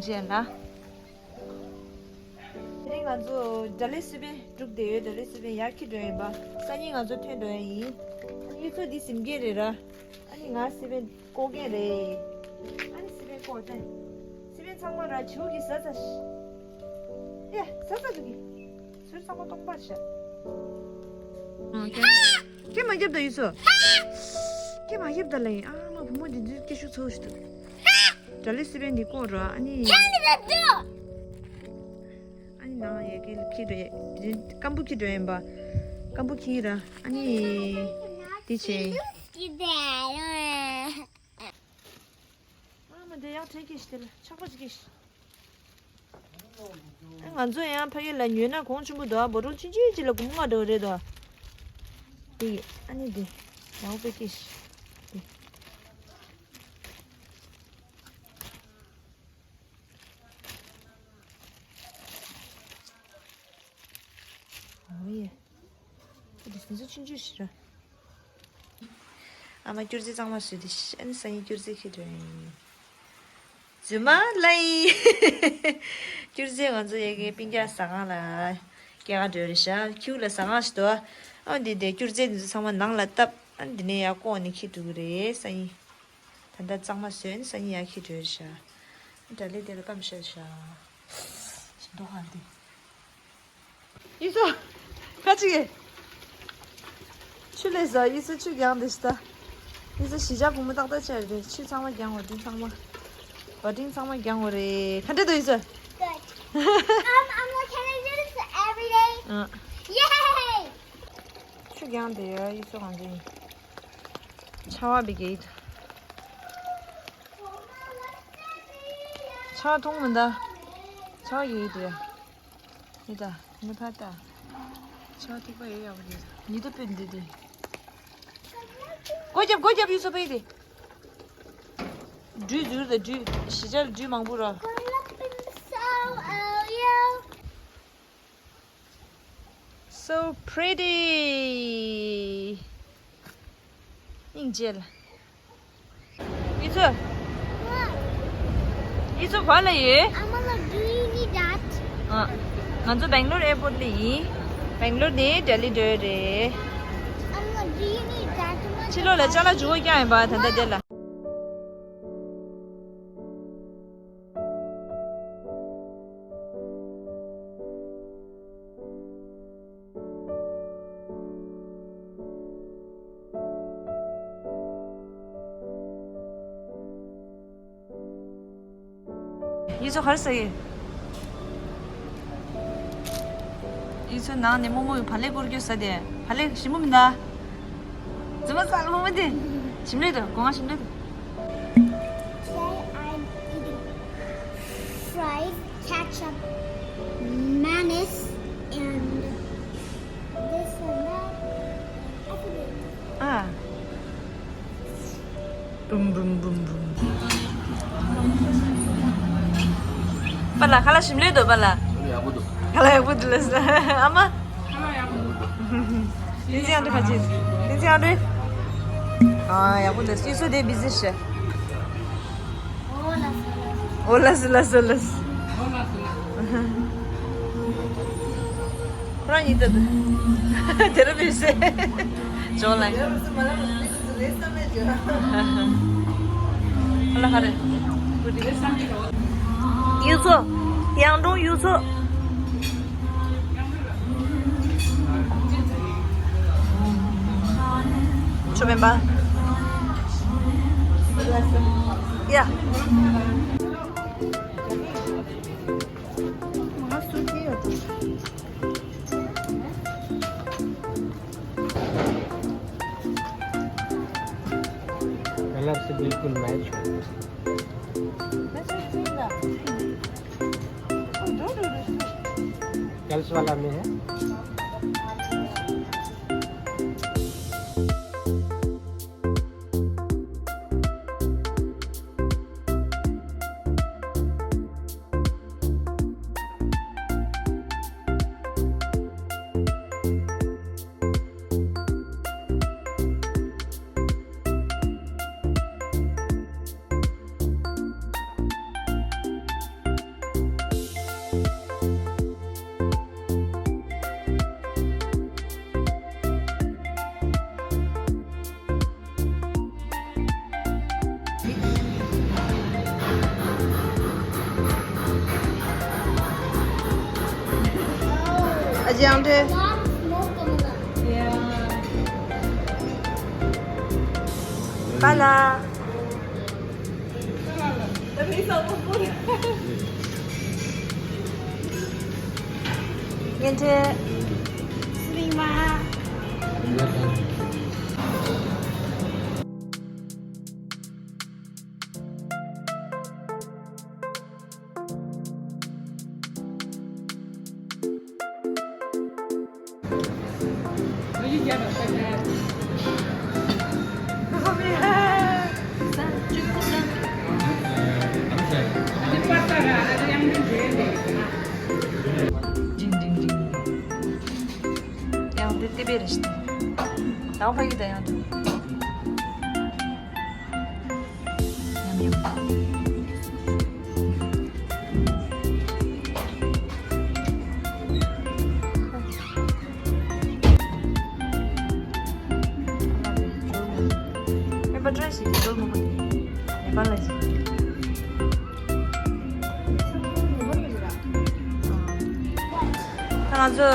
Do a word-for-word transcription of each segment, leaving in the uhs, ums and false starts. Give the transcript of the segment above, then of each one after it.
རྗེས་ལ། དེ་རིང་ང་ཚོ་དགྲ་ལྷའི་སི་པན་སྒྲུག་བསྡད་ཡོད། དགྲ་ལྷའི་སི་པན་ཡར་འཁྱེར་འགྲོ་ཡིན་པ། སང་ཉིན་ང་ཚོ་ཐོན་འགྲོ་ཡ་ཡིན། ཨ་ནི་གཡུ་མཚོ་འདི་གཟིམ་མཁན་རེད་ར། ཨ་ནི་ང་སི་པན་བཀོག་མཁན་རེད། ཨ་ནི་སི་པན་བཀོག་སྟེ། སི་པན་ཚང་མ་ར་བྱིའུ་གིས་ཟ་ཚར་ཤག་ཡ། ཟ་ཚར་འདུག་གི། ཟུར་ཚང་མ་སྟོང་པར་བཞག་ཨོ་ཀེ། སྐད་མ་རྒྱབ་ད་གཡུ་མཚོ། སྐད་མ་རྒྱབ་ད་ལེ། ཨ་མ་བུ་མོ་འདི་འདི་སྐད་ཤུགས་ཚ་བོ་ཞིག་འདུག་དགྲ་ལྷའི་སི་པན་འདི་བཀོག་ར། ཨ་ནི། ཨ་ནི་ནང་ཡ་གི་ཁྱེར་འགྲོ་ཡ། སྐམ་པོ་ཁྱེར་འགྲོ་ཡིན་པ། སྐམ་པོ་ཁྱེར་ར། ཨ་ནི། འདི་བྱས། ཨ་མ་དེ་ཡང་དྲན་སྐྱེས་ཤིག་དེ་ལ་ཆག་པ་ཅིག་སྐྱེས་ཤིག་ང་ཚོ་ཡང་ཕ་གི་ལ་ཉོས་ན་གོང་ཆེན་པོ་འདུག་འབོ་ཀྲོང་ཆུང་ཆུང་ཅིག་ལ་སྒོར་མོ་ལྔ་འདྲ་བོ་རེད་དོ། དེ་ཡི་ཨ་ནི་དེ་ཡང་དཔེ་སྐྱེས་ཤིག་དེ། ཨོ་ཡེ། ཁྱེད་དེ་སུན་སུ་ཆུང་ཆུང་ཞིག་ར། ཨ་མ་སྐྱུར་རྩི་གཙང་མ་བཟོས་ཏེ་ཤ་ཨན་སང་ཉིན་སྐྱུར་རྩི་ཁྱེར་འགྲོ་ཡིན། རྫུན་མ་ལ་ཡིན། སྐྱུར་རྩི་ང་ཚོ་ཡ་གི་སྤུན་ཀྱག་ཟ་ཁང་ལ་སྐྱེལ་ག་འགྲོ་རེད་ཤག་ཁྱིའུ་ལ་ཟ་ཁང་ཞིག་འདུག་ཨ་འདི་དེ་སྐྱུར་རྩི་འདི་ཚོ་ཚང་མ་ནང་ལ་བཏབ། ཨ་འདི་ནས་ཡར་བཀོག་ནས་ཁྱེར་འགྲོ་གི་རེད་སང་ཉིན། ད་ལྟ་གཙང་མ་བཟོས་ནས་སང་ཉིན་ཡར་ཁྱེར་འགྲོ་རེད་ཤག་དགྲ་ལྷས་དེ་ལ་གཏམ་བཤད་ཤག་མདོ་ཧ་འདི། ཡིག་ཚོ། ཁ་ཅིག་གིས། ཆུ་ལས་ཟ་ཡིག་ཚོ་ཆུ་རྒྱང་དེ་ཤི་ད། ཡིག་ཚོ་གཞིས་ཆགས་བུ་མོ་ཏག་ཏག་ཆགས་རེད། ཆུ་ཚང་མ་རྒྱང་བ་དེ་ཚང་མ། བ་ཏིང་ཚང་མ་རྒྱང་བ་རེད། ག་འདྲ་འདུག་ཡིག་ཚོ། Good. Um, I'm gonna, can I do this every day? ཨ། Yay! ཆུ་རྒྱང་དེ་ཡ་ཡིག་ཚོ་གང་འདྲ་ཡིན། ཆར་པ་བི་གེ་ཡིག་ཚོ། ཆར་པ་མཐོང་མི་འདའ། ཆར་པ་ཡོད་དེ། ཡོད་ད། ནི་ཕ་ད། ཆར་པ་ཐིགས་པ་ཡོད་ཡག་པོ་རེད། ཉི་ཟླ་དཔེ་འདི་དེ། སྒོ་རྒྱབ་སྒོ་རྒྱབ་ཡིག་ཚོ་ཕ་གི་དེ། སྦྲུལ་འཛུལ་དང་སྦྲུལ། གཞིས་ཆགས་ལ་སྦྲུལ་མང་པོ་ར། So pretty. སྙིང་རྗེ་ལ། ཡིག་ཚོ། ཡིག་ཚོ་ག་ལ་ཡོད། Amala, do you need that? ཨ། ང་ཚོ་སྦེང་ལོར་ཨེར་པོར་ལ་ཡིན། སྦེང་ལོར་ནས་ལྡི་ལི་འགྲོ་ཡོད་རེད། Amala, do you need that? ཕྱི་ལོགས་ལ་ཅ་ལག་འཇུ་བོ་རྐྱང་ཡིན་པ་ད་ལྟ་དེ་ལ། ཡིག་ཚོ་ག་རེ་ཟ་གི། ཡིག་ཚོ་ནང་ནས་རྨོ་མོ་གི་བག་ལེབ་སྐོར་སྐྱོད་ཟ་དེ། བག་ལེབ་ཞིམ་པོ་མི་འདུག་རྫུན་མ་ཟ་ལ་རྨོ་མོ་དེ། ཞིམ་ལོས་འདུག་སྒོ་ང་ཞིམ་ལོས་འདུག Today I'm eating fried ketchup, mayonnaise, and this and that. I forget. ཨ། བུམ་བུམ་བུམ་བུམ། པཱ་ལགས་ཁ་ལག་ཞིམ་ལོས་འདུག་པཱ་ལགས། ཡག་པོ་འདུག་ཁ་ལག་ཡག་པོ་འདུག་ལགས་སོ། ཨ་མ། བསྟན་འཛིན་ཨ་འདྲུ་ཁ་ཅིག་བསྟན་འཛིན་ཨ་འདྲུ། ཨ་ཡག་པོ་འདུག་སུས་སུ་དེ་བི་ཟི་ཤ། ཨོ་ལགས་སོ་ལགས་སོ། ཨོ་ལགས་སོ་ལགས་སོ་ལགས་སོ། ཁོ་རང་གཉིས་ལྟ་དུས། དེ་རུ་བུད་ཟེར། ཇོ་ལ། ཁ་ལག་ཧ་རེ། ཡུ་ཚོ། གཡང་དྲུང་ཡུ་ཚོ། ཆོ་མེན་པ། ཡ། कलर से बिल्कुल मैच हो। गर्ल्स वाला में है। ཡང་འདྲེ། པཱ་ལགས། ཡན་ཁྲེ། སི་རིང་མ། ཡང་དེ་ལྟེ་བའི་རེ་ཞིག་དང་། ཡང་ཕ་གི་དང་ཡང་དུ། ཉམས་ཉམས། མེད་པ་བཀྲ་ཤིས་ཀྱི་སྒྲོལ་མ་ནེ་པཱལ་ལ་ཞིག་ང་ཚོ་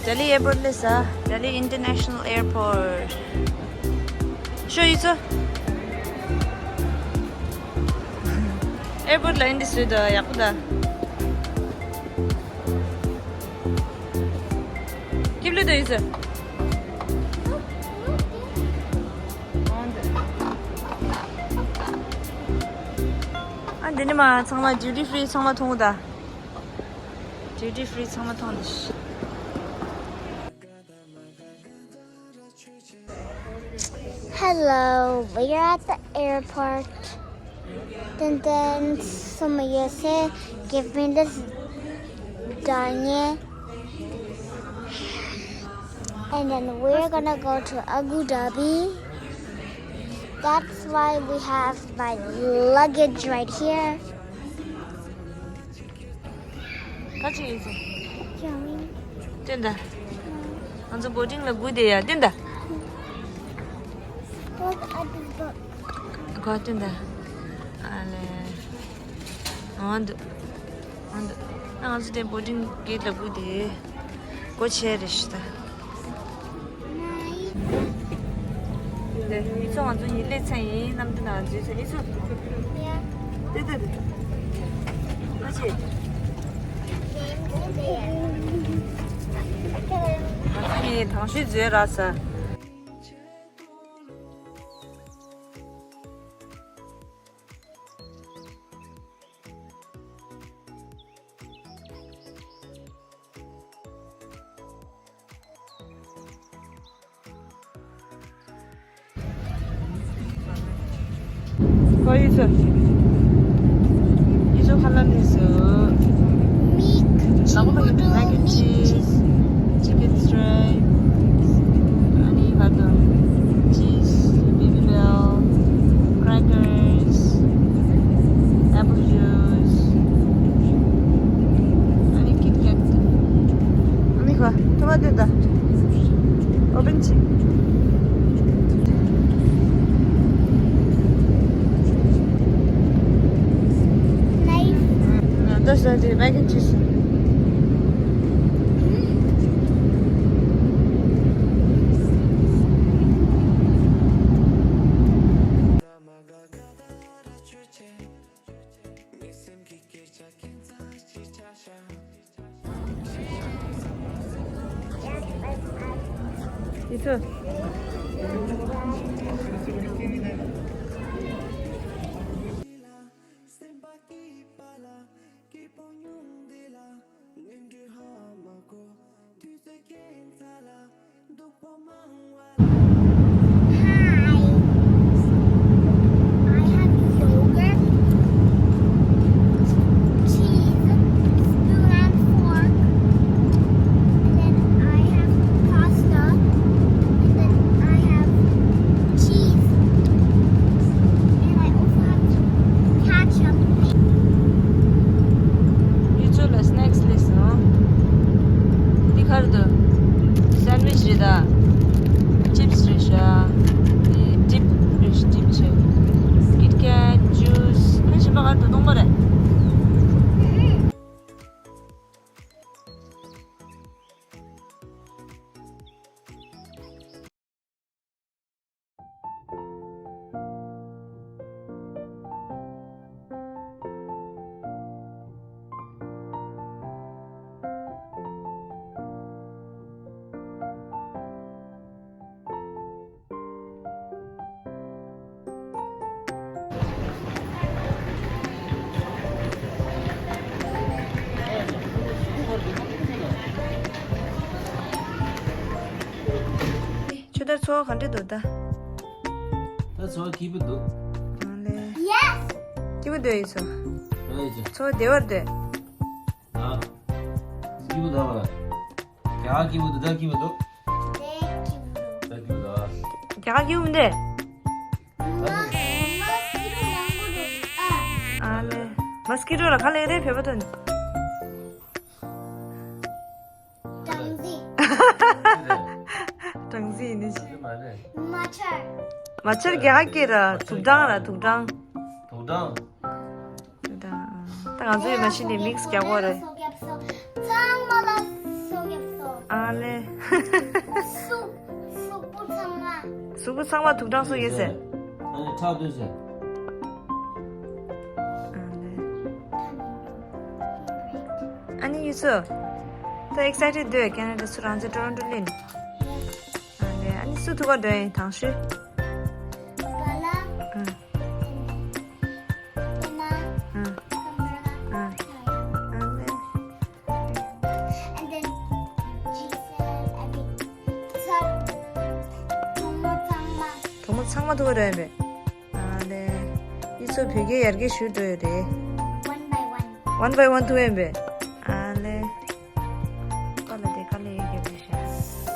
ལྡི་ལི་ཨེར་པོར་ཊི་སླེབས་ས། ལྡི་ལི་ཨིན་ཊར་ནེ་ཤ་ནལ་ཨེར་པོར་ཊི། ཤོ་ཡི་ཚོ། ཨེར་པོར་ཊི་ལ་ཨིན་དི་སུད་ཡག་པོ་ད། སྐྱིབས་ལུས་ད་ཡི་ཚོ། ཨ་འདི་ནི་མ་ཚང་མ་ཌིའུ་ཊི་ཧྥི་རི་ཚང་མ་མཐོང་ད། ཌིའུ་ཊི་ཧྥི་རི་ཚང་མ་མཐོང་ད། Hello, we're at the airport. Then, then some of you say, "Give me this danye." And then we're gonna go to Abu Dhabi. That's why we have my luggage right here. ག་ཅི་ཡིན་ཟེར། ཅང་ཡིན། སྟོན་ད། ང་ཚོ་བོར་ཌིང་ལ་སྒུག་བསྡད་ཡ་སྟོན་ད། Look at this book. ག་སྟོན་ད། ཨ་ལེ། འོང་འདུག་འོང་འདུག་ཨ་ང་ཚོ་དེ་བོར་ཌིང་གེ་ཊི་ལ་སྒུག་བསྡད། སྒོ་ཕྱེ་རེ་ཞིག་ད། ལེ། ཡི་ཚོ་ང་ཚོ་ཡི་ལེ་ཚན་ཡིན་ནམ་དུ་ན་འཛུལ་ཚན་ཡི་ཚོ། དེ་དེ་དེ། ཨ་ཅེ། ང་ཚོ་ཡི་དང་ཤོས་འཛུལ་ར་ས། ཁོ་ཡི་ཚོ། ཡི་ཚོ་ཁ་ལ་ནི་སུ། Milk. Mac and cheese, chicken strips, ཨ་ནི་ག་དང་། Cheese, Babybel, crackers, apple juice, ཨ་ནི་Kit Kat. ཨ་ནི་ཁ་ཐོ་མ་དེ་ད། Open ཆི། Nice. ཨ་ད་ས་དེ་mac and cheese. ཡི་ཚོ། Hi. I have yogurt, cheese, spoon and fork, and then I have pasta, and then I have cheese, and I also have ketchup. ཡི་ཚོ་ལ་སི་ནེག་སི་སླེབས་སོང་། འདི་ག་རེ་འདུག་སན་ཝིཆ་རེད་ད། ཅིབ་སི་རེད་ཤག་འདི་ཌིབ་རེད་ཤག་ཌིབ་བྱས། Kit Kat, juice. ཨ་གཞན་པ་ག་རེ་འདུག་སྟོང་པ་རེད། ཚོ་ག་འདྲ་འདུག་ད། ད་ཚོ་སྐྱིད་པོ་འདུག་ཨ་ལེ། Yes. སྐྱིད་པོ་འདུག་ཡིན་ཚོ། ཨེ་ཅེ། ཚོ་བདེ་བར་འདུག་ཨ། སྐྱིད་པོ་འདུག་བ། རྒྱ་གར་སྐྱིད་པོ་འདུག་ད་སྐྱིད་པོ་འདུག་ད་སྐྱིད་པོ་འདུག་རྒྱ་གར་སྐྱིད་པོ་འདུག་ཨ་ལེ། མོ་སི་ཀི་ཊོ་ལ་ག་ལེ་རེད་བོད་པ་དོན། སྦྲང་རྩི། སྦྲང་རྩི་ཡིན་ནི་ཅི། མ་ཆར། མ་ཆར་རྒྱ་གར་སྐད་ར་དུག་སྦྲང་ར་དུག་སྦྲང་། དུག་སྦྲང་། དུག་སྦྲང་། ད་ང་ཚོའི་མ་གཞི་ནས་མིག་སི་རྒྱག་གོ་རེད། སོ་རྒྱབ་སོ། ཚང་མ་ལ་སོ་རྒྱབ་སོ། ཨ་ལེ། གཟུགས་གཟུགས་པོ་ཚང་མ། གཟུགས་པོ་ཚང་མ་དུག་སྦྲང་སོ་ཡོད་ཟེར། ཨ་ནི་ཁྲག་སྡོད་ཟེར། ཨ་ནི་ཡུ་སུ། ད་ཨེག་སའི་ཊེཌ་འདུག་ཁེ་ན་ཌ་སུ་རང་ཚོའི་ཊོ་རོན་ཊོ་ལིན། ཨ་ནི་ཨ་ནི་སུ་ཐུག་ག་འགྲོ་ཡིན་དང་ཤོས། ཨ་ལེ། གྲོགས་མོ་ཚང་མ་ཐུག་ག་འགྲོ་ཡིན་པས། ཨ་ལེ། ཡིད་ཚོ་བོད་སྐད་ཡར་རྒྱས་ཞུ་འགྲོ་ཡོད་རེད། One by one. One by one ཐུག་ཡིན་པས། ཨ་ལེ། ཀ་ལ་དེ་ཀ་ལ་ཡོད་རྒྱབ་རེད་ཤག་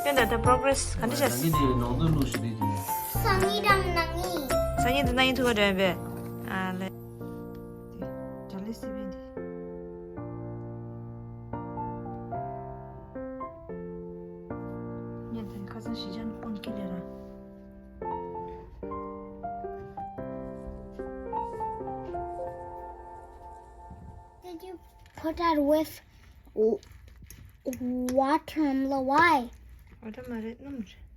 དེ་འདྲ་ད་པོ་རོ་གི་རེ་སི་ག་འདྲ་བྱས། སང་ཉིན་དེ་ནང་དོན་ལུགས་ཞིག་རེད་དེ། སང་ཉིན་དང་གནངས་ཉིན། སང་ཉིན་དང་གནངས་ཉིན་ཐུག་ག་འགྲོ་ཡིན་པས། ཨ་ལེ། དེ་གྲ་ལེ་སི་བན་དེ། ཉན་དང་ཁ་སང་ཞི་ཅང་ཀོན་ཀི་ལེ་ར། Did you put that with w- water? Why? ཝ་ཊར་མ་རེད། སྣུམ་རེད།